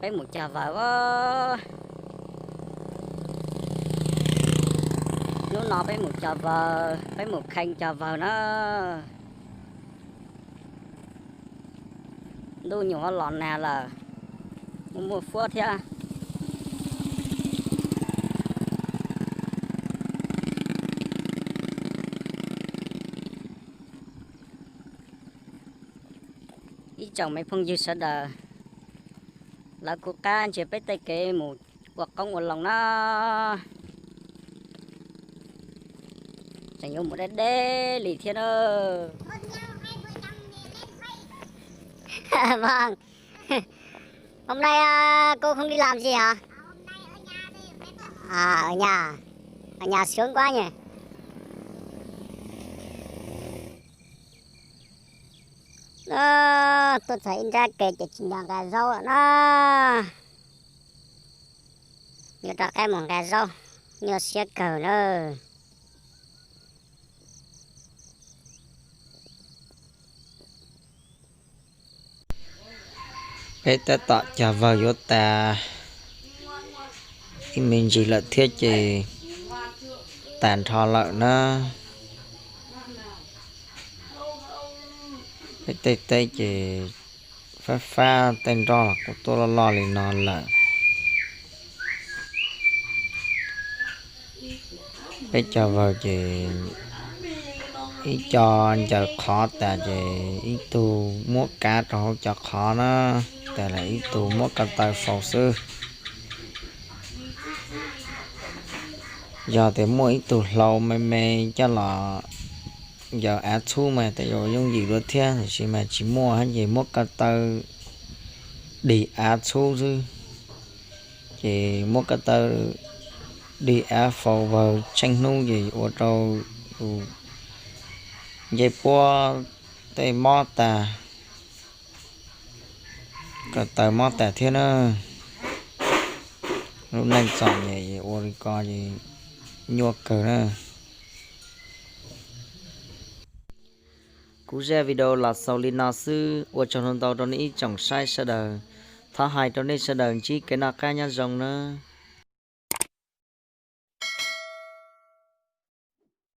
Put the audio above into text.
Peb mus cog vawg. Hnub no peb mus cog vawg, peb mus kheej cog vawg na. Ntuj nyuam qhuav los nag lawm, muaj muaj fuab thiab. Ib tsoom me phooj ywg sawv daws, lawv kuv qab ntsia peb tej kev mus ua qoob ua loo na. Tseem yuav mus deb deb li thiab na. Vâng. Hôm nay à, cô không đi làm gì hả? À, ở nhà. Ở nhà sướng quá nhỉ. Tuaj txog ib nrab ke ces tsis nco nqa zaub lawm na. Yuav rov qab mus nqa zaub, nyuaj siab kawg na. Peb tab tom cog vawg yuav tas ib me ntsis lawm thiab ces tas nrho lawm na. Peb tej teb ces fab fab, tej nroj los kuj tuaj loj loj li no lawm. Peb cog vawg ces ib co ncaws qhov tas ces ib tug muab kav rau hauv cov qhov na, tas lawm ib tug muab ko taw faus xwb. Yog tias muaj ib tug hlau me me coj los ncaws av txhub mas tej zaum yooj yim dua thiab, tiam sis mas tsis muaj ces muab ko taw dig av txhub xwb. Ces muab ko taw dig av faus vawg tsheej hnub ces ua rau ncej puab tej mob tas, ko taw mob tas thiab na. Lub neej txom nyem ua li ko ces nyuaj kawg na. Kuv zaj video los xaus li no xwb, ua tsaug ntau ntau rau nej ib tsoom saib sawv daws. Thov hais rau nej sawv daws ntsib kev noj qab nyob zoo nawb.